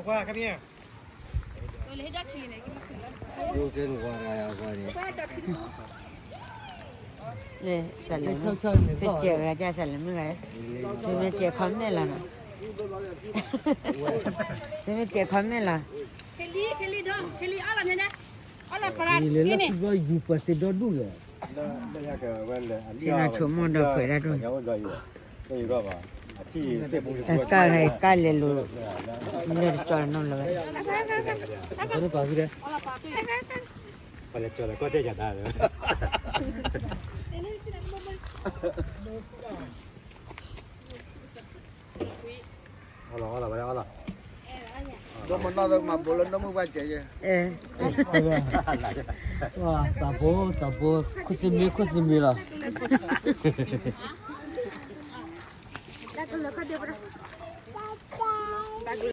ကွၢ် ခမီး တစဲးလၢမ့ၢ်ဂၤ, မ့ၢ်စဲးခီမဲၣ်လီၤနီၤ, မ့ၢ်စဲးခီမဲၣ်လီၤ, ဆ့ၣ်နီၤဆိကမိၣ်ဒီးဖှဲးဒၣ်ဒိၣ်, ဆ့ၣ်နီၤဆိကမိၣ်ဒီးဖှဲးဒၣ်ဒိၣ်, တၢ်ကၢ်ဂၤကၢ်လဲၤလိၤ, လၢတကၠီတနီၤလၢၤဝဲ ဒီမနီၢ်သၢကမၤဘိလၢနီၢ်မုၢ်ဘၣ်စဲးယဲ, သးဘိ သးဘိ ခိၣ်သမံ ခိၣ်သမံလီၤ, တၢ်ကလၢၤခီၣ်ဒဲးပဒၣ်